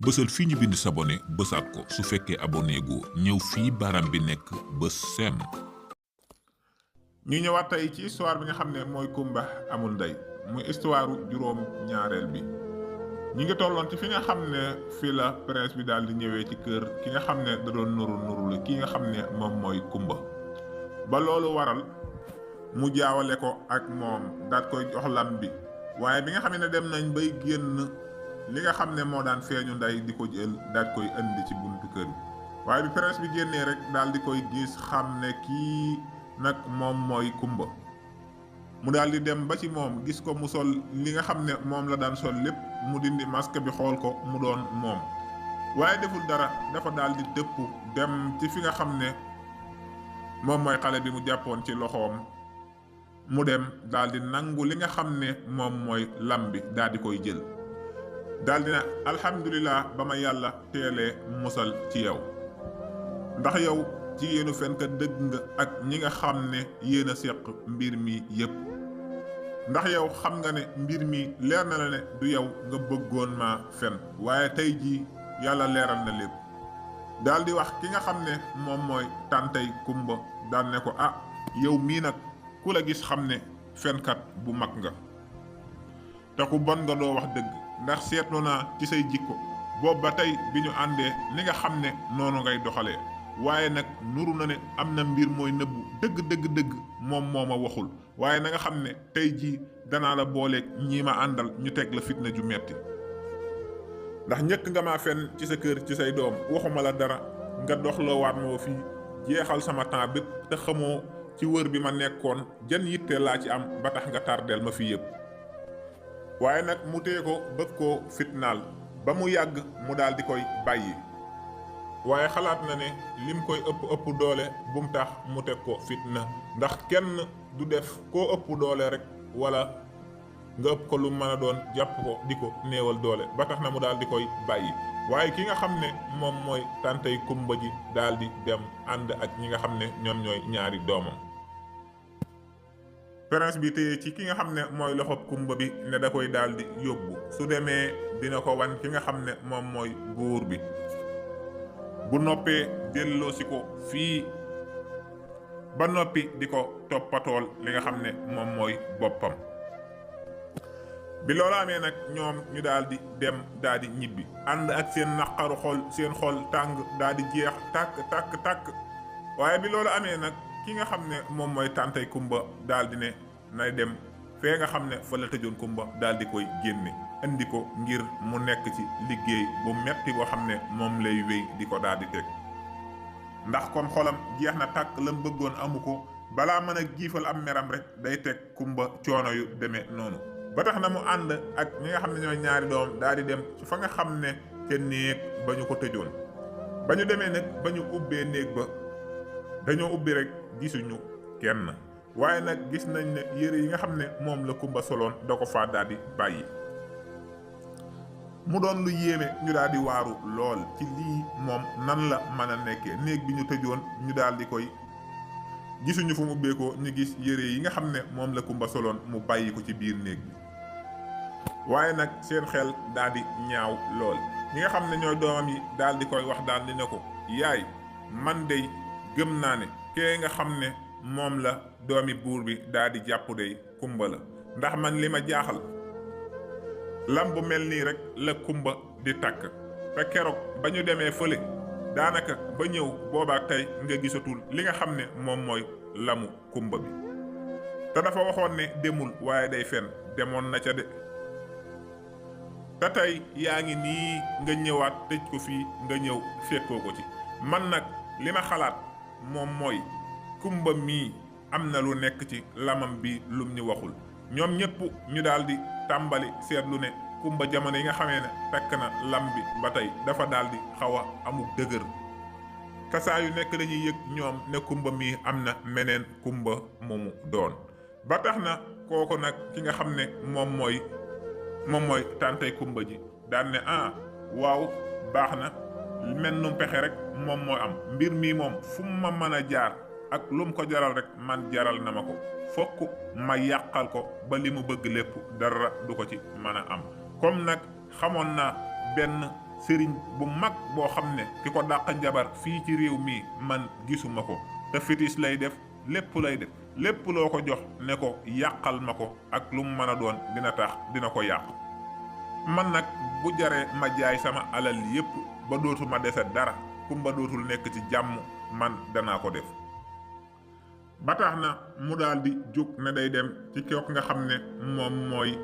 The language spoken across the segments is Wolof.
bësal fii ñu bind s'abonner bësaat ko su fekkee abonné gu ñëw fii baram bi nekk bës seen. ñu ñëwaat tey ci histoire bi nga xam ne mooy Kumba amul ndey muy histoire juróom ñaareel bi. ñi ngi tolloon ci fi nga xam ne fii la prince bi daal di ñëwee ci kër ki nga xam ne da doon nuru la ki nga xam ne moom mooy Kumba ba loolu waral mu jaawale ko ak moom daat koy jox lam bi waaye bi nga xam ne dem nañ bay génn li nga xam ne moo daan feeñu ndey di ko jël daat koy indi ci buntu kër bi waaye bi prince bi génnee rek daal di koy gis xam ne kii nag moom mooy Kumba mu daal di dem ba ci moom gis ko mu sol li nga xam ne moom la daan sol lépp mu dindi masque bi xool ko mu doon moom waaye deful dara dafa daal di dëpp dem ci fi nga xam ne moom mooy xale bi mu jàppoon ci loxoom mu dem daal di nangu li nga xam ne moom mooy lam bi daal di koy jël daal di na alhamdulilah ba ma yàlla teelee musal ci yow ndax yow jigéenu fenkat dëgg nga ak ñi nga xam ne yéen a seq mbir mi yépp ndax yow xam nga ne mbir mi leer na la ne du yow nga bëggoon ma fen waaye tey jii yàlla leeral na lépp daal di wax ki nga xam ne moom mooy tàntay Kumba daan ne ko ah yow mii nag ku la gis xam ne fenkat bu mag nga te ku bon nga doo wax dëgg ndax seetlu naa ci say jikko boobu ba tey bi ñu àndee ni nga xam ne noonu ngay doxalee waaye nag nuru na ne am na mbir mooy nëbbu dëgg moom moo ma waxul waaye na nga xam ne tey jii danaa la booleeg ñii ma àndal ñu teg la fitna ju metti ndax njëkk nga maa fen ci sa kër ci say doom waxuma la dara nga doxloo waat moo fii jeexal sama temps bépp te xamoo ci wër bi ma nekkoon jan yitte laa ci am ba tax nga tardeel ma fii yëpp waaye nag mu tee ko bëgg koo fitnaal ba mu yàgg mu daal di koy bàyyi waaye xalaat na ne lim koy ëpp doole bu mu tax mu teg ko fitna ndax kenn du def koo ëpp doole rek wala nga ëpp ko lu mën a doon jàpp ko di ko néewal doole ba tax na mu daal di koy bàyyi waaye ki nga xam ne moom mooy tàntay Kumba ji daal di dem ànd ak ñi nga xam ne ñoom ñooy ñaari doomam prince bi téye ci ki nga xam ne mooy loxob Kumba bi ne da koy daal di yóbbu su demee dina ko wan ki nga xam ne moom mooy buur bi bu noppee delloosi ko fii ba noppi di ko toppatool li nga xam ne moom mooy boppam bi loolu amee nag ñoom ñu daal di dem daal di ñibbi ànd ak seen naqaru xol seen xol tàng daal di jeex tàkk waaye bi loolu amee nag ki nga xam ne moom mooy tàntay Kumba daal di ne nay dem fee nga xam ne fa la tëjoon Kumba daal di koy génne indi ko ngir mu nekk ci liggéey bu metti boo xam ne moom lay wéy di ko daal di teg ndax comme xolam jeex na tàkk lam bëggoon amu ko balaa mën a giifal am meram rek day teg Kumba coono yu demee noonu ba tax na mu ànd ak ñi nga xam ne ñooy ñaari doom daal di dem ci fa nga xam ne ca néeg ba ñu ko tëjoon ba ñu demee nag ba ñu ubbee néeg ba dañoo ubbi rek gisuñu kenn waaye nag gis nañ ne yére yi nga xam ne moom la Kumba soloon da ko faa daal di bàyyi mu doon lu yéeme ñu daal di waaru lool ci lii moom nan la mën a nekkee néeg bi ñu tëjoon ñu daal di koy gisuñu fu mu ubbeekoo ñu gis yére yi nga xam ne moom la Kumba soloon mu bàyyi ko ci biir néeg bi waaye nag seen xel daal di ñaaw lool ñi nga xam ne ñooy doomam yi daal di koy wax daal di ne ko yaay man dey gëm naa ne kee nga xam ne moom la doomi buur bi daal di jàpp dey Kumba la ndax man li ma jaaxal lam bu mel nii rek la Kumba di takk te keroog ba ñu demee fële daanaka ba ñëw boobaak tey nga gisatul li nga xam ne moom mooy lamu Kumba bi te dafa waxoon ne demul waaye day fen demoon na ca de te tey yaa ngi nii nga ñëwaat tëj ko fii nga ñëw fekkoo ko ci man nag li ma xalaat moom mooy Kumba mii am na lu nekk ci lamam bi lum ñu waxul ñoom ñëpp ñu daal di tàmbali seetlu ne Kumba jamono yi nga xamee ne takk na lam bi ba tey dafa daal di xaw a amuk dëgër kasaa yu nekk dañuy yëg ñoom ne Kumba mii am na meneen Kumba moomu doon ba tax na kooku nag ki nga xam ne moom mooy tàntay Kumba ji daan ne ah waaw baax na mel num pexe rek moom moo am mbir mii moom fu ma mën a jaar ak lu mu ko jaral rek man jaral na ma ko fokk ma yàqal ko ba li mu bëgg lépp dara du ko ci mën a am comme nag xamoon naa benn sëriñ bu mag boo xam ne ki ko dàq njabar fii ci réew mi man gisuma ko te fitis lay def lépp lépp loo ko jox ne ko yàqal ma ko ak lu mu mën a doon dina tax dina ko yàq man nag bu jaree ma jaay sama alal yépp ba dootuma dese dara kumba dootul nekk ci jàmm man danaa ko def ba tax na mu daal di jóg ne day dem ci kooku nga xam ne moom mooy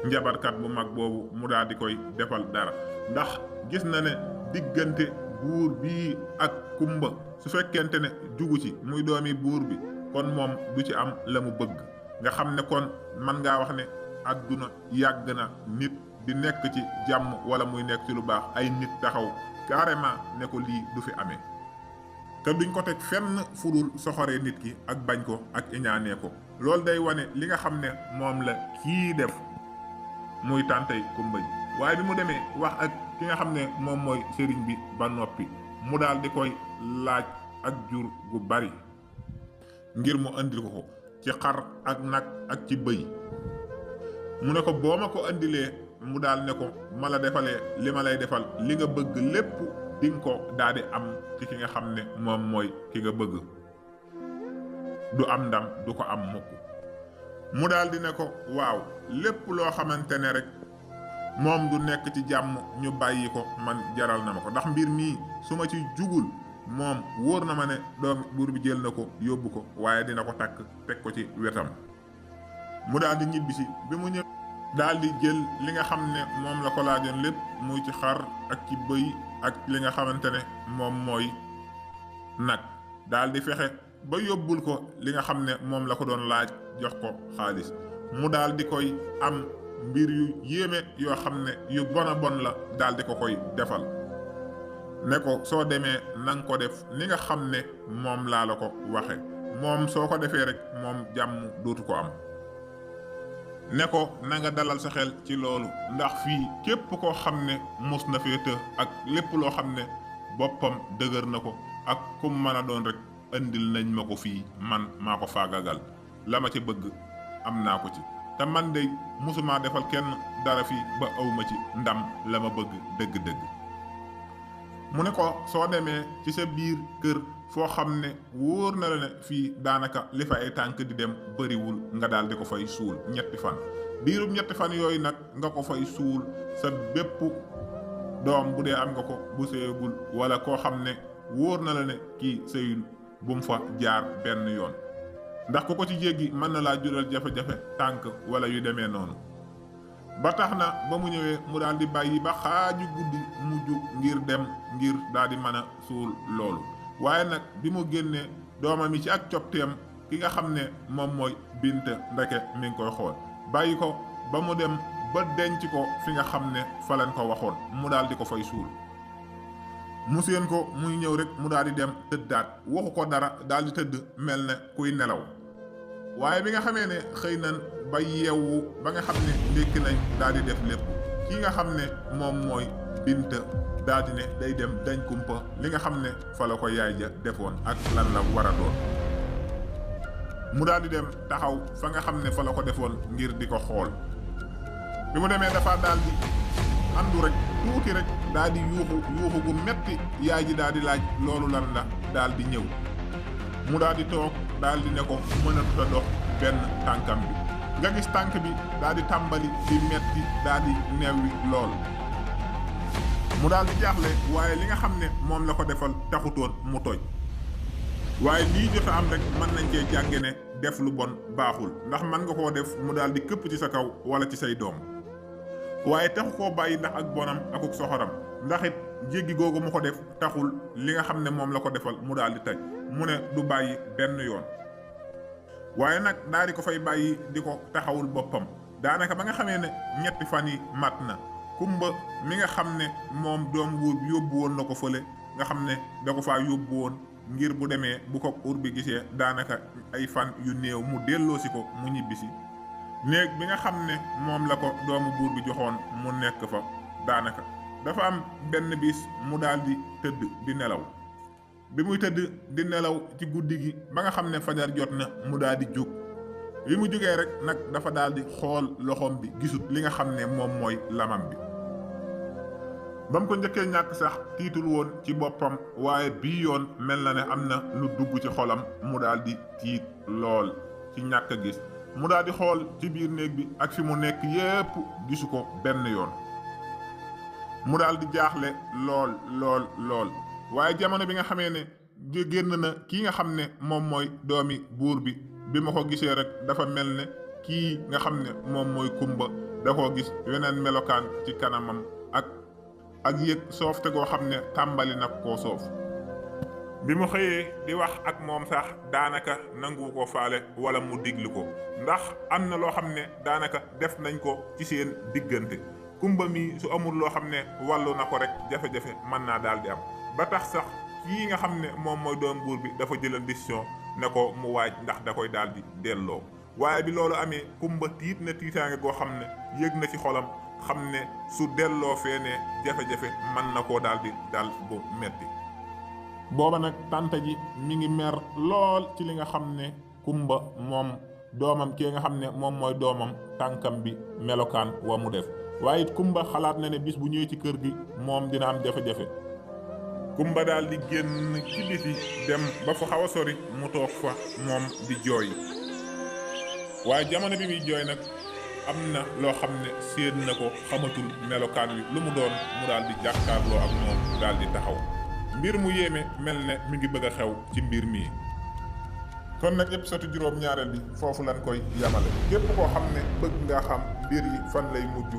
njabarkat bu mag boobu mu daal di koy defal dara ndax gis na ne diggante buur bii ak kumba su fekkente ne jugu ci muy doomi buur bi kon moom du ci am la mu bëgg nga xam ne kon man ngaa wax ne àdduna yàgg na nit di nekk ci jàmm wala muy nekk ci lu baax ay nit taxaw carrément ne ko lii du fi amee te duñ ko teg fenn fudul soxoree nit ki ak bañ ko ak iñaanee ko loolu day wane li nga xam ne moom la kii def muy tàntey kumba ji waaye bi mu demee wax ak ki nga xam ne moom mooy sëriñ bi ba noppi mu daal di koy laaj ak jur gu bari ngir mu andil ko ci xar ak nag ak ci bëy mu ne ko boo ma ko andilee mu daal ne ko ma la defalee li ma lay defal li nga bëgg lépp di nga ko daal di am ci ki nga xam ne moom mooy ki nga bëgg du am ndam du ko am mukk mu daal di ne ko waaw lépp loo xamante ne rek moom du nekk ci jàmm ñu bàyyi ko man jaral na ma ko ndax mbir mii su ma ci jugul moom wóor na ma ne doom buur bi jël na ko yóbbu ko waaye dina ko takk teg ko ci wetam mu daal di ñibbisi bi mu ñëw daal di jël li nga xam ne moom la ko laajoon lépp muy ci xar ak ci bëy ak li nga xamante ne moom mooy nag daal di fexe ba yóbbul ko li nga xam ne moom la ko doon laaj jox ko xaalis mu daal di koy am mbir yu yéeme yoo xam ne yu bon a bon la daal di ko koy defal ne ko soo demee nanga ko def ni nga xam ne moom laa la ko waxe moom soo ko defee rek moom jàmm dootu ko am ne ko na nga dalal sa xel ci loolu ndax fii képp koo xam ne mus na fee të ak lépp loo xam ne boppam dëgër na ko ak kum mën a doon rek andil nañ ma ko fii man maa ko faagagal la ma ci bëgg am naa ko ci te man de musuma defal kenn dara fii ba awma ci ndam la ma bëgg dëgg-dëgg mu ne ko soo demee ci sa biir kër foo xam ne wóor na la ne fii daanaka li fa ay tànk di dem bëriwul nga daal di ko fay suul 3 fan diirub 3 fan yooyu nag nga ko fay suul sa bépp doom bu dee am nga ko bu sëyagul wala koo xam ne wóor na la ne kii sëyul bu mu fa jaar benn yoon ndax ku ko ci jéggi mën na laa jural jafe-jafe tànk wala yu demee noonu ba tax na ba mu ñëwee mu daal di bàyyi ba xaaju guddi mujj ngir dem ngir daal di mën a suul loolu waaye nag bi mu génnee doomam yi ci ak copteem ki nga xam ne moom mooy bint ndeke mi ngi koy xool bàyyi ko ba mu dem ba denc ko fi nga xam ne fa lañ ko waxoon mu daal di ko fay suul mu seen ko muy ñëw rek mu daal di dem tëddaat waxu ko dara daal di tëdd mel ne kuy nelaw waaye bi nga xamee ne xëy nañ ba yeewu ba nga xam ne ndékki nañ daal di def lépp ki nga xam ne moom mooy bint daal di ne day dem dañ kumpa li nga xam ne fa la ko yaay ja defoon ak lan la war a doon mu daal di dem taxaw fa nga xam ne fa la ko defoon ngir di ko xool bi mu demee dafa daal di andu rek tuuti rek daal di yuuxu gu metti yaay ji daal di laaj loolu lan la daal di ñëw mu daal di toog daal di ne ko mënatu a dox benn tànkam bi nga gis tànk bi daal di tàmbali di metti daal di neewi lool mu daal di jaaxle waaye li nga xam ne moom la ko defal taxutoon mu toj waaye lii jot a am rek mën nañ cee jànge ne def lu bon baaxul ndax mën nga koo def mu daal di këpp ci sa kaw wala ci say doom waaye taxu koo bàyyi ndax ak bonam akuk soxoram ndax it jéggi googu mu ko def taxul li nga xam ne moom la ko defal mu daal di taj mu ne du bàyyi benn yoon waaye nag daal di ko fay bàyyi di ko taxawul boppam daanaka ba nga xamee ne 3 fan yi mat na kumba mi nga xam ne moom doom buur bi yóbbu woon na ko fële nga xam ne da ko faa yóbbu woon ngir bu demee bu ko ur bi gisee daanaka ay fan yu néew mu delloosi ko mu ñibbisi néeg bi nga xam ne moom la ko doomu buur bi joxoon mu nekk fa daanaka dafa am benn bis mu daal di tëdd di nelaw bi muy tëdd di nelaw ci guddi gi ba nga xam ne fajar jot na mu daal di jóg bi mu jógee rek nag dafa daal di xool loxoom bi gisut li nga xam ne moom mooy lamam bi ba mu ko njëkkee ñàkk sax tiitul woon ci boppam waaye bii yoon mel na ne am na lu dugg ci xolam mu daal di tiit lool ci ñàkk a gis mu daal di xool ci biir néeg bi ak fi mu nekk yépp gisu ko benn yoon mu daal di jaaxle lool waaye jamono bi nga xamee ne génn na kii nga xam ne moom mooy doomi buur bi ma ko gisee rek dafa mel ne kii nga xam ne moom mooy kumba da koo gis weneen melokaan ci kanamam ak yëg soofte goo xam ne tàmbali nag koo soof bi mu xëyee di wax ak moom sax daanaka nangu ko faale wala mu diglu ko ndax am na loo xam ne daanaka def nañ ko ci seen diggante kumba mi su amul loo xam ne wàllu na ko rek jafe-jafe mën naa daal di am ba tax sax kii nga xam ne moom mooy doom buur bi dafa jëlan décision ne ko mu waaj ndax da koy daal di delloo waaye bi loolu amee kumba tiit na tiitaange goo xam ne yëg na ci xolam xam ne su delloo fee ne jafe-jafe mën na koo daal di dal bu metti booba nag tante ji mi ngi mer lool ci li nga xam ne kumba moom doomam kii nga xam ne moom mooy doomam tànkam bi melokaan wa mu def waaye it kumba xalaat na ne bis bu ñëwee ci kër gi moom dina am jafe-jafe kumba daal di génn ci biti dem ba fa xaw a sori mu toog fa moom di jooy waaye jamono bi muy jooy nag am na loo xam ne séen na ko xamatul melokaan wi lu mu doon mu daal di jàkkaarloo ak moom daal di taxaw mbir mu yéeme mel ne mi ngi bëgg a xew ci mbir mii kon nag épisode juróom-ñaareel bi foofu lañ koy yamale képp koo xam ne bëgg nga xam mbir yi fan lay mujj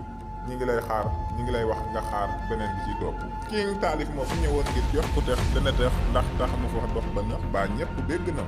ñi ngi lay xaar ñi ngi lay wax nga xaar beneen bi ci topp King Taalif moo fi ñëwoon ngir jox ku tex dana tex ndax tax mu fa dox ba nax baa ñépp dégg na